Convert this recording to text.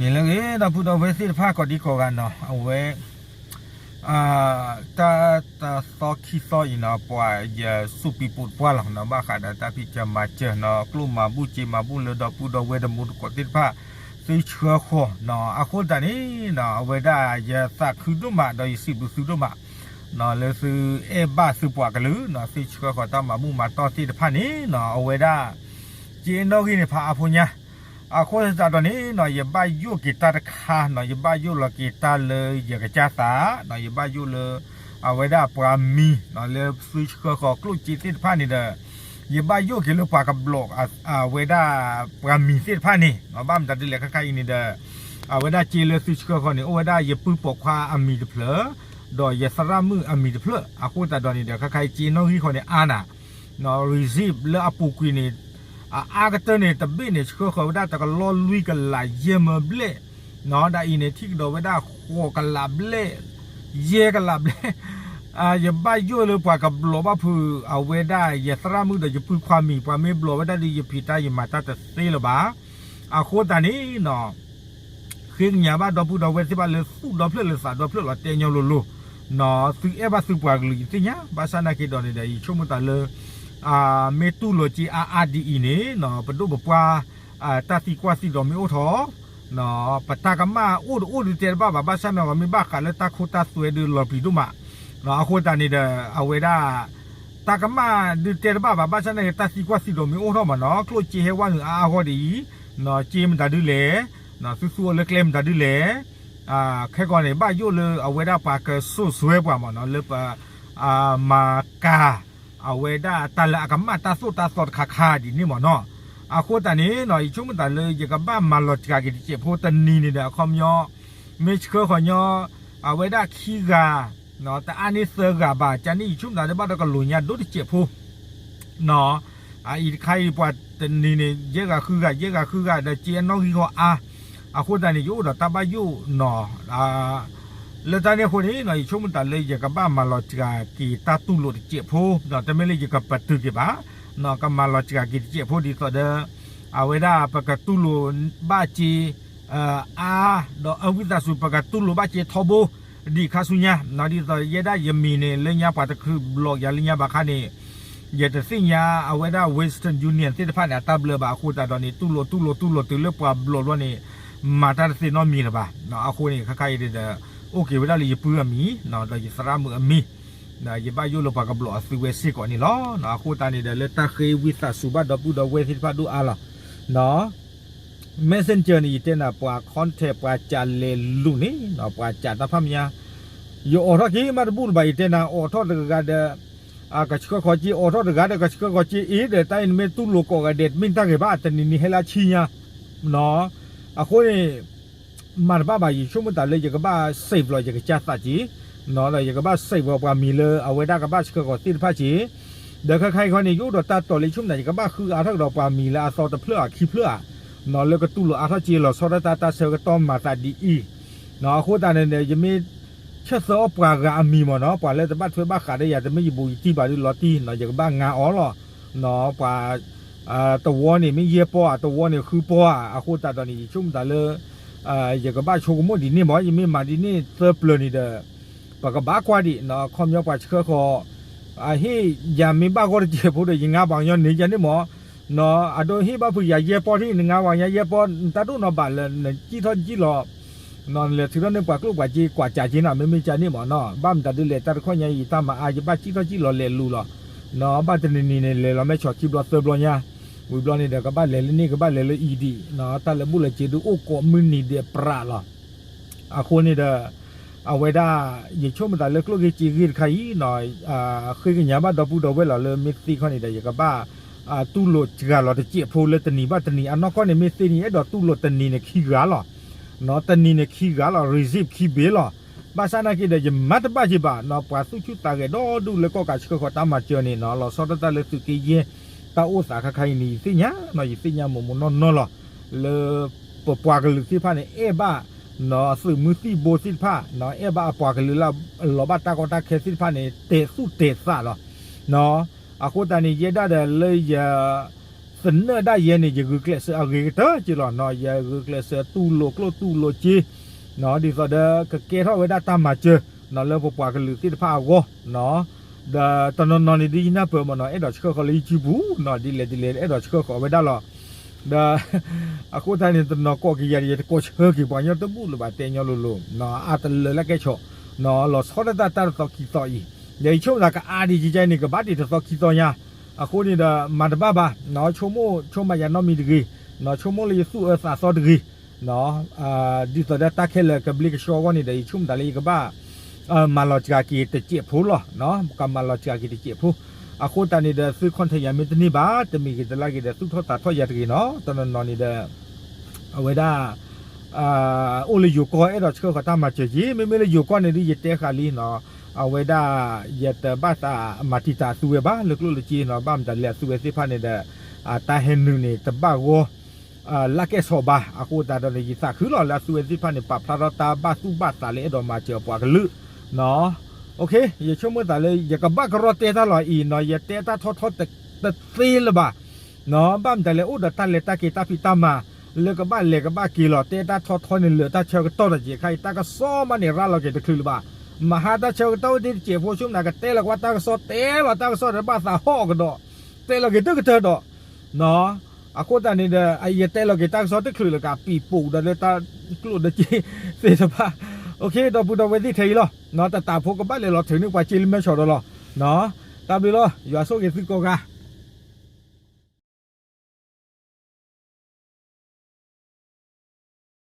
မ့ၢ်လၢဂ့ၤ ဒီပုၢ်ဒီဝဲၢ်သ့ၣ်တဖၣ်ကိးဒံကိးဂၤနီၤ အဝဲ တၢ်တသီခံသီအံၤနီၤ ပှၤယစူးပံးပိာ်ပှၢ်လီၤနီၤ ဘၣ်ဃးဒီးတၢ်ဖံးစၢၤမၤစၢၤနီၤ ကျိၣ်မၤဘူၣ်စ့မၤဘူၣ်လၢဒီပုၢ်ဒီဝဲၢ်တမူတကိးသ့ၣ်တဖၣ် သုဆှၢဃီၤနီၤ အဃိသတးန့ၣ်နီၤ အဝဲဒၣ်ယသးခုဒိၣ်မး ဒီးယစံးဘျုးသုဒိၣ်မး လၢသုအဲၣ်ဘၣ်သုပှၤကလုာ်နီၤ သုဆှၢဃီၤတၢ်မၤဘူၣ်မၤတီၢ်သ့ၣ်တဖၣ်န့ၣ်နီၤ အဝဲဒၣ် က့နီၣ်ဂံၢ်န့ၣ်ဖးအါဖိညါ အဃိသတးဒီးန့ၣ်နီၤ ယဘၣ်ယိၣ်က့ၤတၢ်တခါနီၤ ယဘၣ်ယိၣ်လီၤက့ၤတၢ်လၢယကစၢ်သးနီၤ ယဘၣ်ယိၣ်လၢ အဝဲဒၣ်ပှၤမံၤနီၤ လၢသုဆှၢဃီၤကျိၣ်စ့သ့ၣ်တဖၣ်န့ၣ်ဒီး ယဘၣ်ယိၣ်က့ၤလၢပှၤကဘျီး အဝဲဒၣ်ပှၤမံၤသ့ၣ်တဖၣ်န့ၣ်နီၤ ဘၣ်မတၤဒ်လဲၣ်ခဲခါအံၤန့ၣ်ဒီး အဝဲဒၣ်စ့လၢသုဆှၢဃီၤန့ၣ် အိၣ်ဝဲဒၣ်ယပုၢ်ပိာ်ခွါအမံၤတဖျၢၣ် ဒီးယသရၣ်မုၣ်အမံၤတဖျၢၣ် အဃိသတးဒီးန့ၣ်ဒီး ခဲခါအံၤစ့နီၣ်ဂံၢ်ဃီန့ၣ်အါနၤ receipt လၢအပူၤကွံာ်န့ၣ် အအါကတၢၢ်န့ၣ် တဘ့ၣ်န့ၣ် ဆှၢဃီၤဝဲဒၣ်တကလီၢ်လွံၢ်ကလးယဲၢ်မၢဘျဲၣ် ဒ်အံၤန့ၣ် ထံၣ်ကဒီးဝဲဒၣ်ဃိးကလးဘျဲၣ် ယဲၢ်ကလးဘျဲၣ် ယဘၣ်ယိၣ်လၢပှၤကဘျီးဘၣ်ဖုး အဝဲဒၣ်ယသရၣ်မုၣ်ဒီးယပုၢ်ခွါမံၤ ပှၤမ့ၢ်ဘျီးဝဲဒၣ်ဒီး ယဖံးတၢ်ယမၤတၢ်တသ့လၢၤဘၣ် အဃိသတးန့ၣ်နီၤ ဃ့ကညးဘၣ်ဒီပုၢ်ဒီဝဲၢ်သ့ၣ်တဖၣ်လၢသူၣ်ဒီဖျၢၣ်လၢသးဒီဖျၢၣ်လီၤ တဲညီလိၤလိၤ နီၤ သုအဲၣ်ဘၣ်သုပှၤကလုာ်ယသ့ၣ်ညါ ဘၣ်ဆၣ်နာ်က့ၤဒီးန့ၣ်ဒီး ယဆိကမိၣ်သးလၢ မ့ၢ်တူၢ်လိာ်စ့အါအါဒ်အံၤန့ၣ်နီၤ ပဒိၣ်ပပှၢ် တၢ်သံကွၢ်သံဒိးမ့ၢ်အိၣ်ထီၣ် ပတၢ်ကမၣ်အိၣ်တအိၣ်ဒုးတဲတဘၣ်ဘၣ် ဘၣ်ဆၣ်နာ်က့ၤမ့ၢ်ဘၣ်ဃးလၢတၢ်ခိတၢ်သွဲဒုးလီၤပျံၤဒိၣ်မး အဃိသတးန့ၣ်ဒီး အဝဲဒၣ် တၢ်ကမၣ်ဒုးတဲတဘၣ်ဘၣ် ဘၣ်ဆၣ်နာ်က့ၤ တၢ်သံကွၢ်သံဒိးမ့ၢ်အိၣ်ထီၣ်မးနီၤ ကျိၣ်စ့ဟဲဝါနုာ်အါအါဂီၢ်ဒ်အံၤ စ့မတၤဒုလဲၣ် သုသူအီၤလၢကျဲမတၤဒုလဲၣ် ခဲကီးန့ၣ် ဘၣ်ယိၣ်လၢအဝဲဒၣ်ပှၤကစိာ်စွဲပှၤမးနီၤ လၢပ မၤကၤ အဝဲဒၣ်တၢ်လၢအကမၣ်တၢ်သိၣ်တၢ်သီတခါခါဒ်န့ၣ်မးနီၤ အဃိသတးန့ၣ်နီၤ ယဆိကမိၣ်သးလၢ ယကဘၣ်မၤလီၤစှၤက့ၤတစဲးဖိတနံၤန့ၣ်ဒီး အခီပညီ မ့ၢ်ဆှၢဃီၤညီ အဝဲဒၣ်ခံဂၤ တအါန့ၢ်သၢဂၤဘၣ် ကန့ၣ် ယဆိကမိၣ်သးလၢဘၣ်ဒီးကလိာ်ညါဒိၣ်တစဲးဖိ အံၤတခါအံၤပှၤတနံၤန့ၣ် ယဲၢ်ဂၤဃုဂၤ ယဲၢ်ဂၤဃုဂၤဒီး စ့အနီၣ်ဂံၢ်ဃီအါ အဃိသတးန့ၣ် ယအိၣ်ဒီးတၢ်ဘၣ်ယိၣ်နီၤ လၢတၢ်န့ၣ်အဃိန့ၣ်နီၤ ယဆိကမိၣ်သးလၢယကဘၣ်မၤလီၤစှၤက့ၤတၢ်တူၢ်လိာ်တစဲးဖိ တမ့ၢ်လၢယကပတုာ်က့ၤဘၣ် ကမၤလီၤစှၤက့ၤတစဲးဖိဒ်သိးဒီး အဝဲဒၣ်ပကတူၢ်လိာ်ဘၣ်စ့ အါ ဒီးအဝံသးစူၤ ပကတူၢ်လိာ်ဘၣ်စ့ထီဘိ ဒ်ခါဆူညါ ဒ်သိးယဲဒၣ်ယမံၤန့ၣ် လၢညါပှၤတချုးဘျီးယၤလၢညါဘၣ်ခါန့ၣ် ယတသ့ၣ်ညါအဝဲဒၣ် Western Union သ့ၣ်တဖၣ်န့ၣ် အတၢ်ဘျၢဘၣ်အဃိသတးဒီးန့ၣ် တူၢ်လိာ်တူၢ်လိာ်တူၢ်လိာ်တုၤလၢပှၤဘျီးဘျီန့ၣ် မၤတၢ်တသ့နီတမံၤလၢၤဘၣ် အဃိန့ၣ် ခဲခါအံၤဒီး အိၣ်က့ၤဝဲဒၣ်လၢယပုၢ်အမံၤ ဒီးယသရၣ်မုၣ်အမံၤ ယဘၣ်ယိၣ်လၢပှၤကဘျီးအသုဝဲစ့ၢ်ကီးန့ၣ်လီၤ. အဃိသတးန့ၣ်ဒီး လၢတၢ်ဃ့ဝံသးစူၤဘၣ်ဒီပုၢ်ဒီဝဲၢ်သ့ၣ်တဖၣ်ဒိၣ်အါလီၤ. Messenger န့ၣ် ယတဲနၤပှၤ contact ပှၤစးလဲၤလူၤန့ၣ် ပှၤစးတၢ်ဖးမညါ ယအိးထီၣ်က့ၤမးတဘူၣ်လၢၤဘၣ် ယတဲနၤအိးထီၣ်တဂၤဒီး ကဆှၢဃီၤက့ၤ အိးထီၣ်တဂၤဒီး ကဆှၢဃီၤက့ၤအ့ၣ်ဒီး တၢ်အံၤနမ့ၢ်တူၢ်လိာ်ကိးဂၤဒဲး တမ့ၢ်တၢ်ဂ့ၤဘၣ် တနံၤနံၤဟဲလၢဆံညါ အဃိန့ၣ် မၤတဘၣ်ဘၣ် ယဆိကမိၣ်သးလၢယကဘၣ် save လီၤ ယကစၢ်သးက့ၤ ဒီးယကဘၣ် save ပှၤမံၤလၢအဝဲဒၣ်ကဘၣ်ဆှၢဃီၤသ့ၣ်တဖၣ်က့ၤ ဒီးခဲခါအံၤခီန့ၣ် ယအိၣ်ဒီးတၢ်တိာ်လၢယဆိကမိၣ်သး ယကဘၣ်ဃုအါထီၣ်ကဒီးပှၤမံၤလၢအသီတဖျၢၣ်ဧါခံဖျၢၣ်ဧါ လၢကတူၢ်လိာ်အါထီၣ်က့ၤလီၤဆီဒၣ်တၢ်တၢ်ဆၢကတီၢ်မၤသးဒ်အံၤ အဃိသတးန့ၣ်ဒီး ယမ့ၢ်ဆၢၣ်သၢအီၣ်ပှၤဂၤအမံၤမ့ၢ်နီၤ ပှၤလၢတဘၣ်ထွဲဘၣ်ဃးဒီးယၤ တမ့ၢ်ယဘူးယတံၢ်ဘၣ်ဒုးလီၤတံၢ် ယကဘၣ်ငါအီၤလီၤ ပှၤ တဝီန့ၣ်မ့ၢ်ယဲၢ်ပီၢ်ဧါ တဝီန့ၣ်ဃုပီၢ်ဧါ အဃိသတးဒီးန့ၣ် ယဆိကမိၣ်သးလၢ ယကဘၣ်ဆိကမိၣ်ဒ်န့ၣ်မ့ၢ် ယမ့ၢ်မၤဒ်န့ၣ်သၢပျၢၤန့ၣ်ဒီး ပကဘၣ်ကွၢ်ဒံး ခီပညီပှၤဆှၢဃီၤ ဟ့ၣ်ယၤမ့ၢ်ဘၣ်ဂီၢ်တစဲးဖိဒီး ယငါပှၤကညီန့ၣ်ယၤန့ၣ်မ့ၢ် အဒိဟ့ၣ်ဘၣ်ဖုးယၤယဲၢ်ပီၢ်ထံၣ် နငါပှၤကညီယဲၢ်ပီၢ် နတၢ်ဒိၣ်နီၤဘၣ်လၢ နစံၣ်ထီၣ်စံၣ်လီၤ လဲၤထုးထီၣ်န့ၢ်ပှၤကျိၣ်ပှၤစ့ကွၢ်စးက့ၤနီၤ မ့မ့ၢ်ကန့ၣ်မ့ၢ်နီၤ ဘၣ်မတၤဒုးလဲၣ် တၢ်တခီညါအံၤ တၢ်မၤအါ ယဘၣ်စံၣ်ထီၣ်စံၣ်လီၤလဲၤလူၤလီၤ ဘၣ်တနံၤနံၤန့ၣ် လဲၤလီၤမ့ၢ်ဆီၣ်ခံဘျီသၢဘျီညါ ဝံၤဘျီန့ၣ်ဒီး ကဘၣ်လဲၤလၢန့ၣ် ကဘၣ်လဲၤလၢအံၤဒံး တၢ်လၢဘူၣ်လၢစ့ဒုးအိၣ်ကိးမုၢ်နံၤဒဲးပြးလီၤ အဃိန့ၣ်ဒီး အဝဲဒၣ် ယဆိကမိၣ်သးလၢကျိၣ်ဂ့ၢ်စ့ဂ့ၢ်တခါအံၤ ဃ့ကညးဘၣ်ဒီပုၢ်ဒီဝဲၢ်လီၤလၢမ့ၢ်သ့ခီန့ၣ်ဒီး ယကဘၣ် တူၢ်လိာ်စှၤလီၤတစဲးဖိလၢတနံၤဘၣ်တနံၤ အနီၢ်ကီၢ်န့ၣ်မ့ၢ်သ့န့ၣ် အဲၣ်ဒိးတူၢ်လိာ်တနံၤန့ၣ်ခံဂၤလီၤ တနံၤန့ၣ်ခံဂၤလီၤ receipt ခံဘ့ၣ်လီၤ ဘၣ်ဆၣ်နာ်က့ဒီး ယမၤတဘၣ်က့ၤဘၣ် ပှၤသူၣ်ဆူၣ်သးဂဲၤဒီဒူၣ်လၢကီၢ်ကးဆှၢဃီၤတၢ်မၤစၢၤန့ၣ်နီၤ လီၤဆီဒၣ်တၢ်လၢသုးက့ယဲၢ် တၢ်အိၣ်သးခါခါအံၤန့ၣ် ယသ့ၣ်ညါနီၤ ယသ့ၣ်ညါမိၢ်မိၢ်နီၢ်နီၢ်လီၤ လၢ ပပှၤကလုာ်သ့ၣ်တဖၣ်န့ၣ် အဲၣ်ဘၣ် သုးမုၢ်သံၣ်ဘိသ့ၣ်တဖၣ် အဲၣ်ဘၣ်အပှၤကလုာ်လၢအလီၤဘၣ်တၢ်ကီတၢ်ခဲသ့ၣ်တဖၣ်န့ၣ် တဲာ်သူၣ်တဲာ်သးလီၤ အဃိသတးန့ၣ် ယဲဒၣ်ဒီးလၢယ သ သနၢၣ်ဒၣ်ယဲန့ၣ် ယဂုာ်ကျဲးစၢးအဂ့ၤကတၢၢ်က့လီၤ. ယဂုာ်ကျဲးစၢးတူၢ်လိာ်ကျိၣ်တူၢ်လိာ်စ့ ဒ်သိးဒီးကကဲထီၣ်ဝဲဒၣ်တၢ်မၤစၢၤ လၢပပှၤကလုာ်သ့ၣ်တဖၣ်အဂီၢ်, ဒီးတနီၤနီၤန့ၣ်ဒ်ယနၢ်ပၢၢ်မ့ၢ်နီၤ အဲၣ်ဒိးဆှၢဃီၤလၢ YouTube နီၤ ဒ်လဲၣ်ဒ်လဲၣ် အဲၣ်ဒိးဆှၢဃီၤဝဲဒၣ်လီၤ. ဒီး အဃိသတးန့ၣ် တနီၤကိးက့ၤယၤဒီး ယတကိးဆၢက့ၤပှၤကညီတဘူၣ်လၢၤဘၣ် တဲညီလိၤလိၤ အါတလၢလၢကဲဆိး လီၤဆီဒၣ်တၢ်တၢ်တသီခံသီအံၤ, ဒီးယဆိကမိၣ်သးကအါဒံးကကဲန့ၣ် ကဘၣ်တ့ၢ်တသီခံသီညါ, အဃိန့ၣ်ဒီး မၤတဘၣ်ဘၣ်, ဆိကမိၣ်ဆိကမးယၤနီတမံၤတဂ့ၤ, ဆိကမိၣ်လၢယသူၣ်အၢသးသီတဂ့ၤ, ဒ်သိးဒီးတၢ်ခဲလၢာ်ကဘျ့ကဆှီအဂီၢ်န့ၣ်ဒီး ယဆိကမိၣ်သးလၢယကဘၣ် မၤလီၤစှၤက့ၤတစဲးဖိလီၤ, ကမၤလီၤစှၤက့ၤတစဲးဖိ, အဃိသတးန့ၣ်ဒီး သု contact ယၤမ့ၢ်တန့ၢ်ဘၣ် တမ့ၢ်ဂ့ၤတလါဂ့ၤဒီး သူၣ်ထီၣ်သးထီၣ်ယၤတဂ့ၤနီၤ, တနီၤနီၤန့ၣ်ဒီး အဝဲဒၣ် အိၣ်လၢယိၤကီၢ် အဲၣ်ဒိးဆှၢဃီၤတၢ်မၤစၢၤက့ၤ, မ့မ့ၢ်လၢယိၤကီၢ်န့ၣ်ဒ်ယတဲဃာ်လံနီၤ, အဝဲဒၣ် ယတဘၣ်သးမၤတံာ်တာ်အသုဝဲဘၣ် လၢကျိၣ်လၢစ့နီၤ, ဘၣ်မတၤလဲၣ်အသုဝဲသ့ၣ်တဖၣ်န့ၣ်ဒီး တၢ်ဟဲနုာ်န့ၣ် တဘၣ်ဂီၢ် လၢကဲဆိးဘၣ်, အဃိသတးဒီးန့ၣ် ယသးခုလီၤလၢအသုဝဲသ့ၣ်တဖၣ်န့ၣ် ပာ်ဖျါထီၣ်တၢ်ဘၣ်သူၣ်ဘၣ်သးလၢအဲၣ်ဒိးမၤစၢၤအပှၤကလုာ်နီၤ, ယဆိကမိၣ်သးလၢ ယကဘၣ်ကရီတဲတၢ်လီၤအံၤနီၤ, ယတဲတၢ်ထီထီတသ့လၢၤဘၣ် ဘၣ်မတၤလဲၣ် အိၣ်ဒီးတၢ်လဲၤတၢ်က့ၤတၢ်ဖံးတၢ်မၤ လၢကဘၣ်လဲၤကဘၣ်က့ၤလီၤ, တဲတၢ်ထီထီန့ၣ်လၢာ်တၢ်ဆၢကတီၢ်တစဲးခါအံၤ တၢ်ကစီၣ်မးန့ၣ် ရၤလီၤက့ၤတချုးလၢၤဘၣ်, မဟါတၢ်ဆၢကတီၢ်ဝဲသ့ၣ်တစဲးဖိ ဆိကမိၣ်ကတဲလီၤကဘၣ်တၢ်ကစီၣ် တဲလီၤတၢ်ကစီၣ်ဒီးဘၣ်သးဟီၣ်ကဒီး, တဲလီၤက့ၤတကတၢၢ်ဒီး အဃိသတးန့ၣ်ဒီး ယတဲလီၤက့ၤတၢ်ကစီၣ်တချုးလၢၤကး ပံာ်ပူၤဒီးလၢတၢ်ကျိၣ်ဒီးစ့သ့ၣ်တဖၣ်, ဒီပုၢ်ဒီဝဲၢ်သ့ၣ်ထဲအံၤလီၤ, တၢ်တၢ်ဖိကဘၣ်လဲၤလီၤထုးန့ၢ်ပှၤစ့လၢမဲၢ်ဆီးဒီးလီၤ, တၢ်ဘျုးလီၤ, ယွၤဆိၣ်ဂ့ၤသုကိးဂၤ